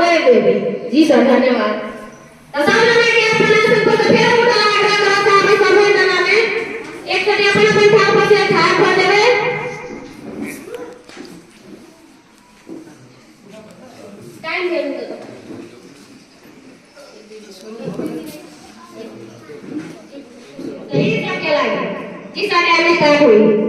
तोड़ि देबै। जी सर, धन्यवाद। तऽ सब जना के अपन आसन पर से फेर उठल आग्रह करऽ चाहबै। सभे जना ने एकचोटि अपन अपन ठाव पर से ठाढ़ भऽ जेबै। टाइम भेल तऽ ई सबके लागी। जी सर, टाइम स्टार्ट हुई।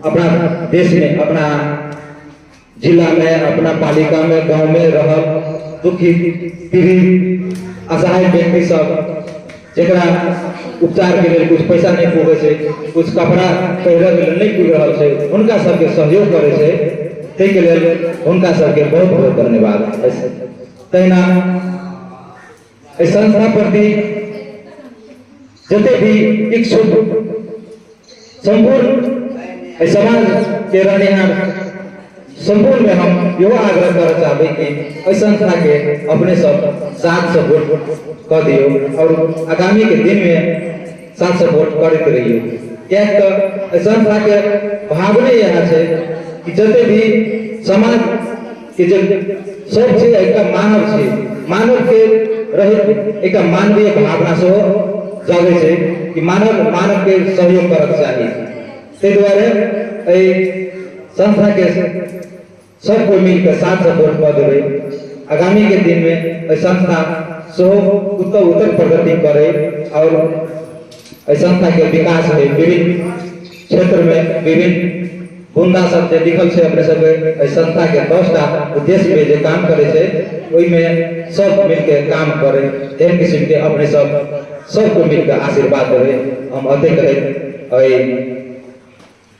अपना देश में, अपना जिला में, अपना पालिका में, गांव में रहल दुखी, पीड़ित, असहाय व्यक्ति सब, जेकरा उपचार के लेल कुछ पैसा नहीं पुगै छै, कुछ कपड़ा पहिरऽ के लेल नहि पुगि रहल छै, हुनका सबके सहयोग करै छै, ताहिके लेल हुनका सबके बहुत बहुत धन्यवाद। तहिना एहि संस्था प्रति जते भी इच्छुक संपूर्ण एहि समाज के रहनिहार संपूर्ण में हम इहो आग्रह करऽ चाहबै कि एहि संस्था के अपने सब साथ सपोर्ट कऽ दियौ और आगामी के दिन में साथ सपोर्ट करैत रहियौ, किएक तऽ एहि संस्था के भावने इएह छै कि जते भी समाज के जे सब छै, एकटा मानव छै, मानव के रहैत एकटा मानवीय भावना सेहो जागै छै कि मानव मानव के सहयोग करक चाही। ताहि दुआरे एहि संस्था के सब कोइ मिलके साथ सपोर्ट कऽ देबै। आगामी के दिन में एहि संस्था सेहो उत्तर उत्तर प्रगति करे और एहि संस्था के विकास होइ विभिन्न क्षेत्र में। विभिन्न बुंदा सब जे लिखल छै अपने सबके, एहि संस्था के 10टा उद्देश्य पे जे काम करे छै, ओहिमे सब मिलके काम करे, एहन किस्म के अपने सब सबको मिलके आशीर्वाद देबै। हम अते कहैत एहि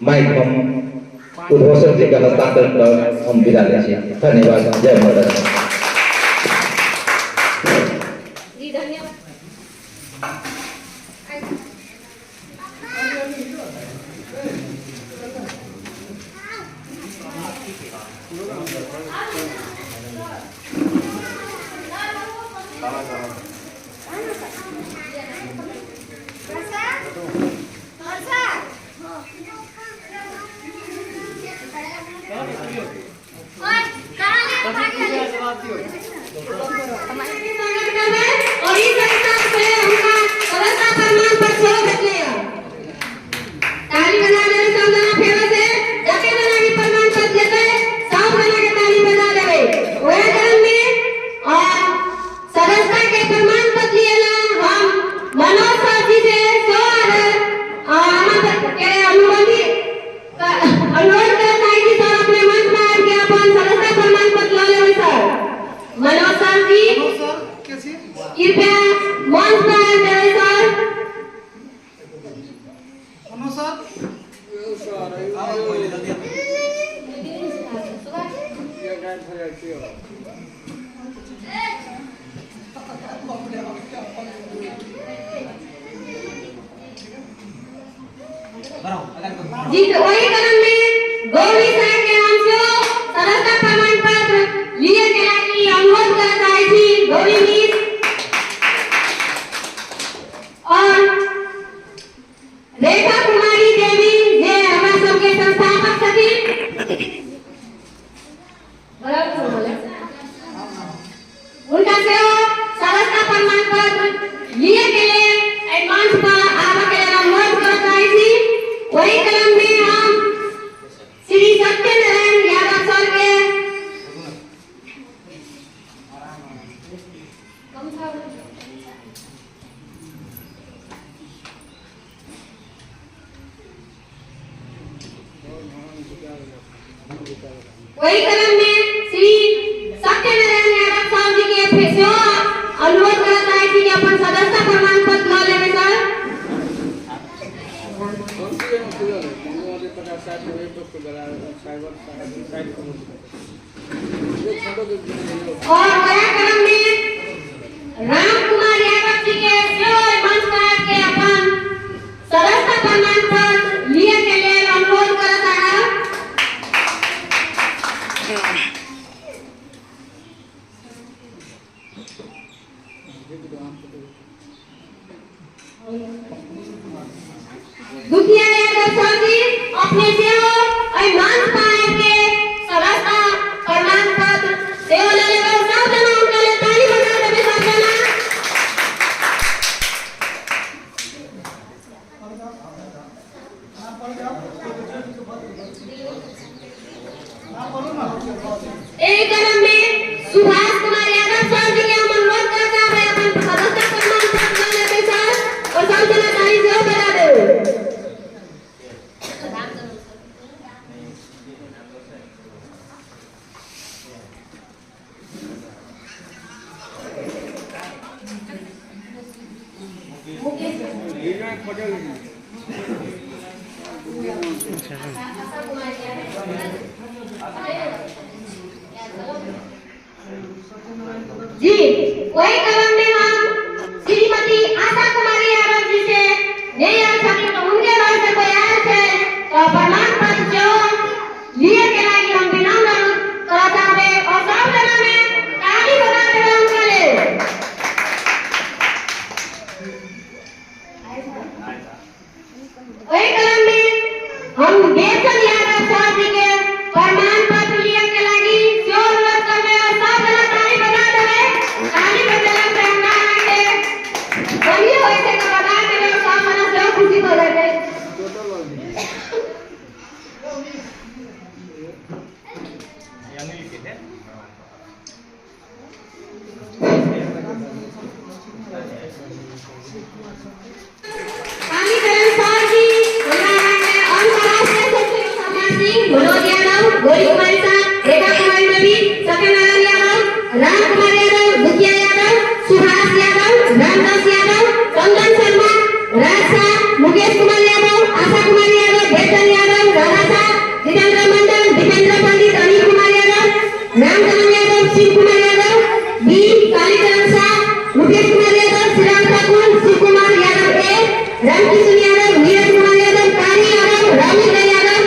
माइक हम उद्घोषक जी के हस्तांतरण कर हम विदा लै छी। धन्यवाद। जय माता दी। जी, धन्यवाद। और ई संस्था से हुनका सदस्यता प्रमाण पत्र सेहो भेटलैए। ताली बजा देबै सब जना फेरो से। जते जना भी प्रमाण पत्र लेतै, सब जना के ताली बजा देबै। वएह क्रम में और सदस्यता के प्रमाण पत्र लिएला हम मनोज सर जी से सेहो आग्रह और हमर के अनुबंधी अनुरोध करऽ चाहै छी, सर, अपने मंच पर आबि के अपन सदस्यता प्रमाण पत्र लऽ लेबै। सर, मनोज सर जी, कृपया मंच पर आबि जेबै सर। जी, तऽ ओहि क्रम में गौरी साह के हम सेहो सदस्यता प्रमाण पत्र लिए के लागि अनुरोध करऽ चाहै छी। गौरी मिस और रेखा कुमारी देवी, जे हमरा सबके संस्थापक छथिन, बराबर, हुनका सेहो वही क्रम में श्री सत्यनारायण यादव साहब जी के फेर सेहो अनुरोध करऽ चाहै छी कि अपन सदस्यता प्रमाण पत्र लऽ लेबै सर। और वह क्रम में राम कुमार यादव जी के सेहो मंच पर आबि के अपन सदस्यता प्रमाण पत्र लिअ के लेल अनुरोध करऽ चाहब। दुखिया यादव सर जी अपने सेहो एहि मंच पर आबि के सदस्यता प्रमाण पत्र सेहो लऽ लेबै। सब जना हुनका लेल ताली बजा देबै सब जना। एहि क्रम में सुभाष कुमार यादव सर जी के हम अनुरोध करऽ चाहबै अपन सदस्यता प्रमाण पत्र लऽ लेबै सर और सब जना ताली सेहो बजा देबै। जी वही क्रम में हम श्रीमती आशा कुमारी यादव जी से नहीं आयल छथिन तऽ हुनके घर से कोई आयल छै तऽ प्रमाण पत्र सेहो लिए के लागि हम विनम्र अनुरोध करऽ चाहबै और सब जना में ताली बजा देबै हुनका लेल। ओहि क्रम में हम बेचन यादव सर जी के प्रमाण पत्र लिए के लागि सेहो अनुरोध करबै और सब जना ताली बजा देबै। ताली बजेला से हमरा अहाँके बढ़िया होइ छै तऽ बजा देबै और सब जना सेहो खुशी भऽ जेतै। कालीचरण सर जी हमरा अहाँके अंतर्राष्ट्रीय शक्ति सिंह, मनोज यादव, गौरी कुमारी शाह, रेखा कुमारी नबी, सत्यनारायण यादव, राम कुमार यादव, दुखिया यादव, सुभाष यादव, रामदास यादव, चंदन शर्मा, राज शाह, मुकेश कुमार यादव, आशा कुमारी यादव, बेचन यादव, राधा शाह, जितेंद्र मंडल, दीपेंद्र पंडित, अनिल कुमार यादव, रामचंद्र यादव, शिव कुमार यादव, बी कालीचरण शाह, मुकेश कुमार यादव, श्रीराम ठाकुर, शिव कुमार यादव ए, रामकिशन यादव, नीरज कुमार यादव, कारी यादव, रामेंद्र यादव,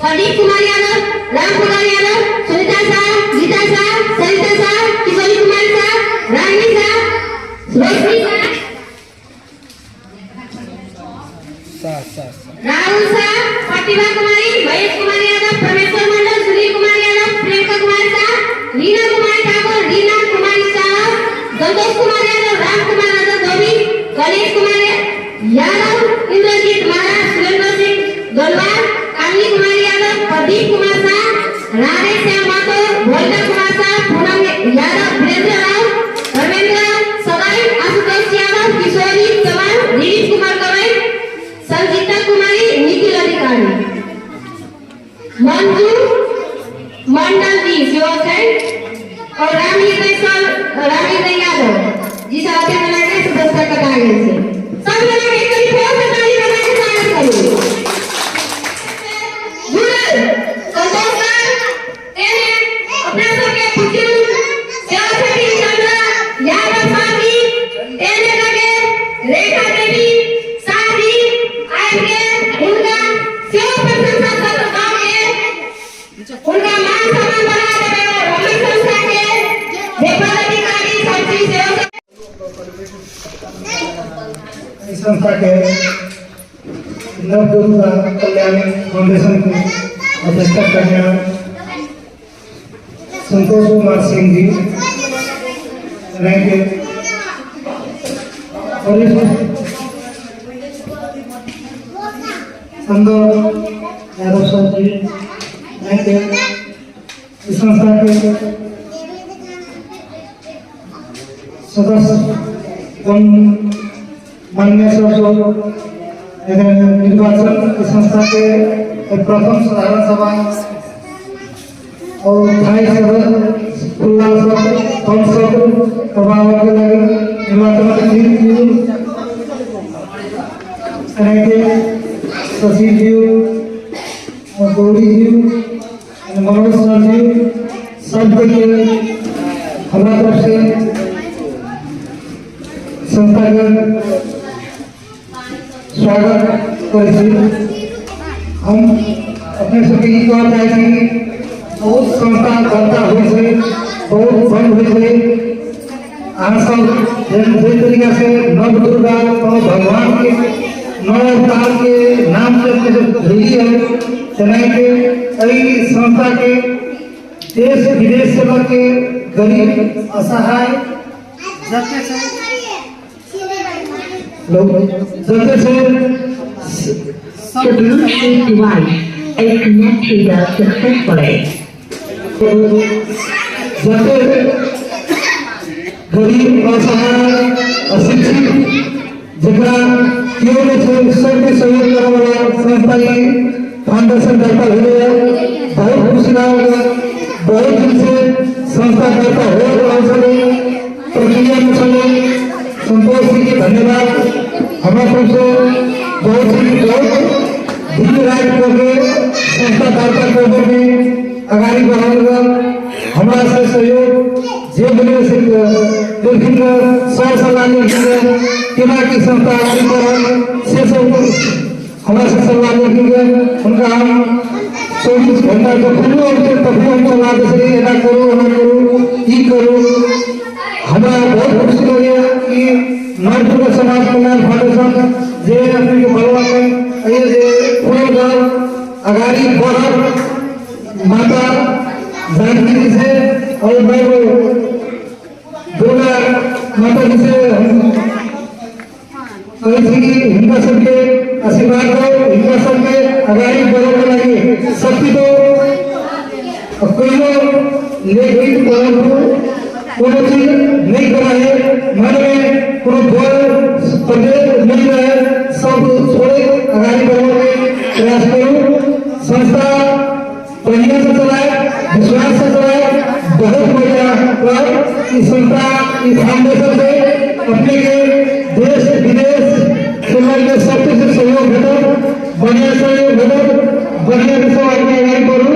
प्रदीप कुमार यादव, राम कुमार यादव, सुनीता शाह, गीता शाह, सरिता शाह, किशोरी कुमारी शाह, रागिनी शाह, रोशनी शाह, राहुल शाह, प्रतिभा कुमारी, महेश कुमार यादव, परमेश्वर मंडल, सुनील कुमार यादव, प्रियंका कुमारी शाह, रीना कुमारी ठाकुर, रीना कुमारी शाह, संतोष कुमार यादव, राम कुमार यादव धोबी, गणेश कुमार यादव, इंद्रजीत महाराज, सुरेंद्र सिंह गलवार, कामिनी कुमारी यादव, प्रदीप कुमार शाह, राधे श्याम महतो, भोलका कुमार शाह, पूनम यादव, वीरेंद्र राव, धर्मेंद्र सदाई, आशुतोष यादव, किशोरी चौहान, दिलीप कुमार गवई, संजीता कुमारी, निखिल अधिकारी, मंजू मंडल जी सेहो छै और रामहृदय सर, रामहृदय यादव जी सब अपने बना के सदस्यता कटा गेल छै। सब जना के एक बेर फेर से ताली बजा के स्वागत करू। जुड़ल संतोष सर तेने अपना सबके बुजुर्ग सेहो छथिन चंद्र यादव साहब तेने लगे रेखा देवी साह जी आबि के हुनका सेहो प्रशंसा पत्र दऽ के हुनका मान सम्मान बढ़ा देबै और हमर संस्था के जे पदाधिकारी सब छी सेहो इस संस्था के नवदुर्गा कल्याण फाउंडेशन के अध्यक्षता करने संतोष कुमार सिंह जी रहेंगे और इस संदोर यादव सर जी रहेंगे। इस संस्था के सदस्य गण मान्य सर सब निर्वाचन संस्था के प्रथम साधारण सभा और भाई सब फुल्लाल सब हम सब करवावे के लागि निर्वाचन अध्यक्ष एनाहिते शशि जी और गौरी जी मनोज सर जी सबके हमारा तरफ से संस्था के स्वागत करै छी। हम अपने सबके ई कहऽ चाहै छी कि बहुत संस्था दर्ता होइ छै, बहुत बंद होइ छै। अहाँ सब जे तरीका से नव दुर्गा नव भगवान के नव अवतार के नाम से अपने सब धैली है, तेनाहिते एहि संस्था के देश विदेश से लऽ के गरीब असहाय जते छै लोग जते छै। The Bluetooth device is connected successfully. जते गरीब असहाय अशिक्षित जकरा केओ नहि छै, सबके सहयोग करऽवला संस्था ई फाउंडेशन दर्ता भेलैए। बहुत खुशी लागल। बहुत दिन से संस्था दर्ता हो रहल छलै, प्रक्रियामे छलै। संतोष जी के धन्यवाद। हमरा सबसे बहुत ही बहुत दिन राति कऽ के संस्था दर्ता करबैमे अगाडि बढ़ल गेल। हमरा से सहयोग जे भेलै से देलखिन, सर सलाह लेलखिन, केना की संस्था अगाडि बढ़ल से सब हमरा से सलाह लेलखिन। हुनका हम 24 घंटा जखनो अबतै तखनो हम सलाह दै छलियै, एना करू, एना करू, ई करू। हमरा बहुत खुशी लगैए कि नवदुर्गा समाज कल्याण फाउंडेशन जे अपने के बलवा में जे खुलल गल, अगाडि बढ़ल माता जानकी जी से और नव दुर्गा माता जी से हम कहै छी कि हिनका सबके आशीर्वाद दो, हिनका सबके अगाडि बढ़े लागि शक्ति दो। कहियो लेकिन परंतु कोनो चीज नहीं रहे, मन में कोनो डर प्रदेश नहीं रहे, सब छोड़े अगाडि बढ़े के प्रयास करू। संस्था बढ़िया से चलाए, विश्वास से चलाए, बहुत बढ़िया रहे। इस संस्था, इस फाउंडेशन से अपने के देश विदेश से लग सबके से सहयोग भेटत, बढ़िया सहयोग भेटत, बढ़िया से सब आदमी अगाडि बढ़ू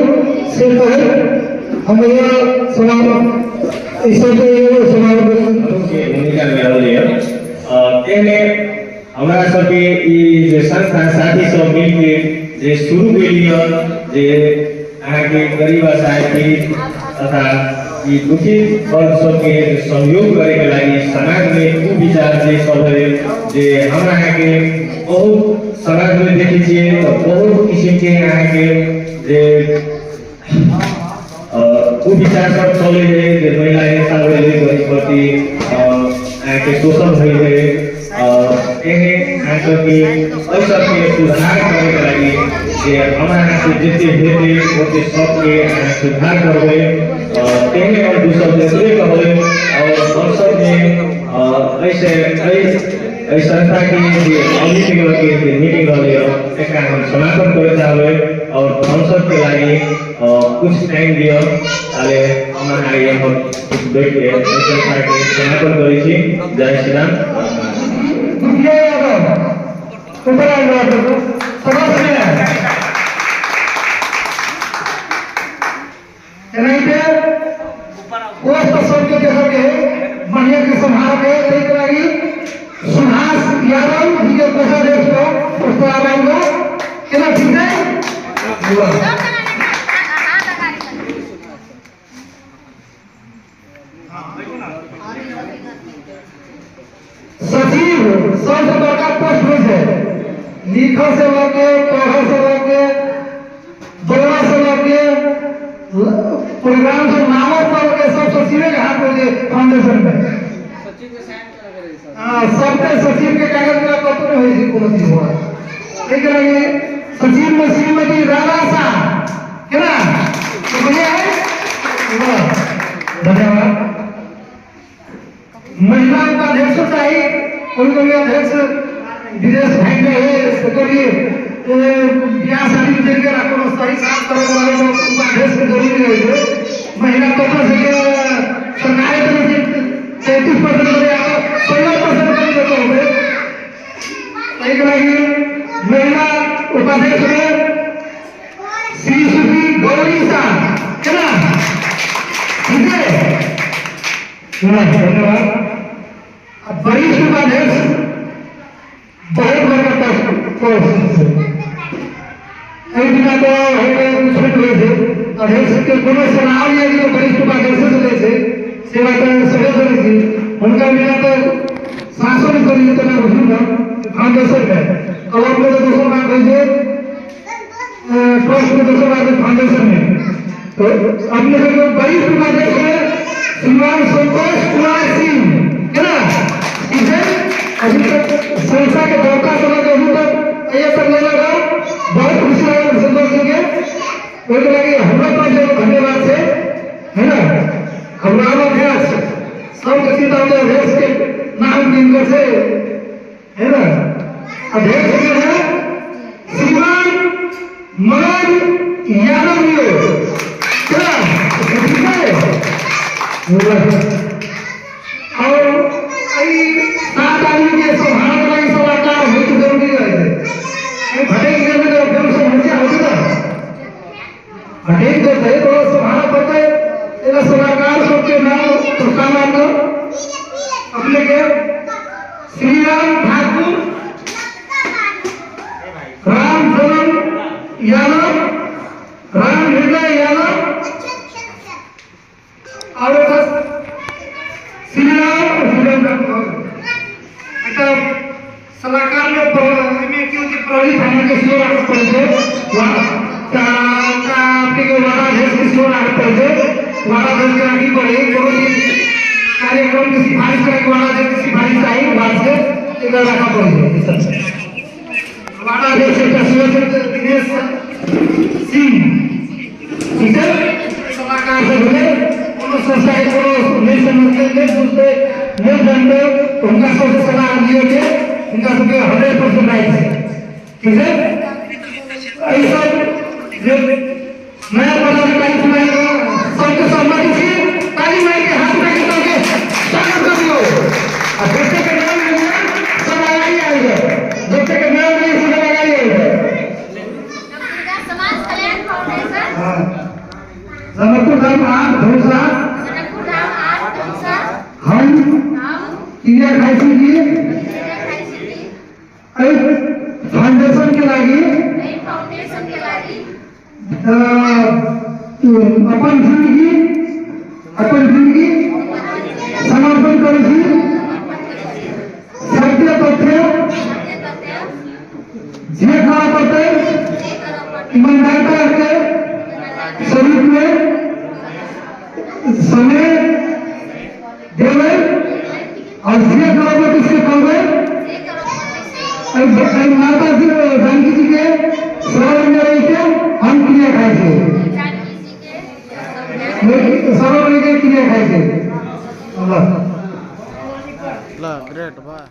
से कहैत हम यह समाप्त इस सबके एगो समाप्त के भूमिका में रहलै। एहने हमरा सबके ई जे संस्था साथी सब मिलके जे शुरू केलियै, जे अहाँके गरीब असहाय पीड़ित तथा ई दुखी वर्ग सबके सहयोग करैके लागि, समाजमे कुविचार जे सब है, जे हम अहाँके बहुत समाजमे देखै छियै तऽ बहुत किसिमके अहाँके जे कुविचार सब चलै है, जे महिला हिंसा होइ है, गरीबप्रति अहाँके शोषण होइ है, एहने अहाँ सबके एहि सबके सुधार करैके लागि जे हमरा अहाँके जते हेतै ओते सबके अहाँ सुधार करबै। तेहने हम दू शब्द एतबे कहबै और हम सबमे एहिसे एहि एहि संस्था के जे अभी के जे मीटिंग रहलै एकरा हम समापन करे चाहबै और हम सबके लागि कुछ टाइम दिअ, ताले हम अहाँ यहाँ कुछ बैठ के एहि संस्था के समापन करै छी। जय श्री राम। दुखिया यादव ऊपर आ जाओ सभासद। एनाहिते पोस्ट सबके देखके है, बढ़िया के संभाल के ताहिके लागि सुभाष यादव जी के कोषाध्यक्ष को प्रस्ताव आएगा। केना ठीक है? वाह। सचिव सबसे बड़का पोस्ट होइ छै। लिखऽ से लऽ के, पढ़ऽ से लऽ के, बोलऽ से लऽ के, प्रोग्राम से नामो पढ़ के सब सचिवे के हाथ में छै फाउंडेशन में। हाँ, सबके सचिव के कागज बिना कतौ नहि होइ छै कोनो चीज हुआ। एहिके लागि सचिव में श्रीमती राधा शाह केना तो बढ़िया है। वाह, धन्यवाद। महिला उपाध्यक्षो चाही, कोई कोई अध्यक्ष। विदेश भागि गए तऽ कभी बियाह शादी में चलि गेल आ कोनो सही काम करऽ वाला उपाध्यक्ष के जरूरी रहै छै। महिला कोटा से सरकार 33% करे, 15% करी देतो होते। एहिके लागि महिला उपाध्यक्ष में श्री सुश्री गौरी शाह केना, ठीक है? धन्यवाद। अब वरिष्ठ उपाध्यक्ष बहुत बड़का पोस्ट छै। एहि बिना तऽ होइके छूट होइ छै। अध्यक्ष के कोनो सलाह यदि वरिष्ठ उपाध्यक्ष से लै छै, सेवा तऽ सभे करै छै। हुनका बिना तऽ साँसो नहि चलै तेना बुझू ने। फाउंडेशन में क्लब में तऽ दोसर बात होइ छै, ट्रस्ट में दोसर बात है, फाउंडेशन में तो अपने सबके वरिष्ठ उपाध्यक्ष में श्रीमान संतोष कुमार सिंह है ना, ठीक है? अभी तक संस्था के दौका समय के अभी तक ये तक लेला रहा, बहुत खुशी लागल संतोष सिंह के। ओहिके लागि हमरा पास एगो धन्यवाद छै, है ना? हमरा अध्यक्ष सबके चिंता में अध्यक्ष के नाम किनकर छै, है ना? अध्यक्ष के है श्रीमान मनोज यादव जी, क्या ठीक है? और एहि 7 आदमी के सम्हारऽ लागि सलाहकार होइके जरूरी रहै छै। भटकि गेलै तऽ फेर समस्या होतै ने। भटकि जेतै तऽ सम्हारऽ पड़तै। एना सलाहकार सबके नाम प्रस्ताव आनलहुँ अपने के श्रीराम ठाकुर, राम जन्म यादव, राम हृदय यादव और एउटा श्रीराम श्रीराम एउटा सलाहकार में एहिमे के होइत छै, प्रहरी थाना के सेहो राखऽ पड़ै छै, अपने के वार्डाध्यक्ष के सेहो राखऽ पड़ै छै। वार्डाध्यक्ष के राखी पड़े, कोनो भी कार्यक्रम के सिफारिश करे के वार्डाध्यक्ष के सिफारिश चाही वार्ड से, एकरा राखऽ पड़ै छै। ई सब वार्डाध्यक्ष एकटा सेहो छै, दिनेश सिंह, ठीक छै? सलाहकार सब भेलै। कोनो संस्था के कोनो नहि समझतै, नहि बुझतै, नहि जानतै, तऽ हुनका सबसे सलाह लिअ के हुनका सबके 100% राइट छै, ठीक छै? एहि सब जे नया पदाधिकारी चुनायल सबके सहमति छी। ताली मारि के, हाथ उठा के सबके स्वागत कर दियौ। आ जते के नाम लेलियै सब अगाडि आबि जाउ। जते के नाम लेलियै सब अगाडि आबि जाउ। समाज कल्याण फाउंडेशन। हाँ। जनकपुर धाम 8 धौसा। जनकपुर धाम 8 धौसा। हम हम क्रिया खाइ छी कि क्रिया खाइ छी कि एहि फाउंडेशन के लागि एहि फाउंडेशन के लागि अपन जिंदगी समर्पण करै छी। सत्य तथ्य सत्य तथ्य जे करऽ पड़तै जे करऽ पड़तै ईमानदारिता के स्वरूप में समय देबै और जे करऽ पड़तै से करबै। जे करऽ पड़तै से करबै। एहि माता जी जानकी जी के शरण में रहि के हम क्रिया खाइ छी। जानकी जी के शरण रहि के क्रिया खाइ छी। बस। ल, ग्रेट वाह।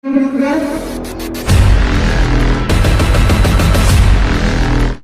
नमस्कार।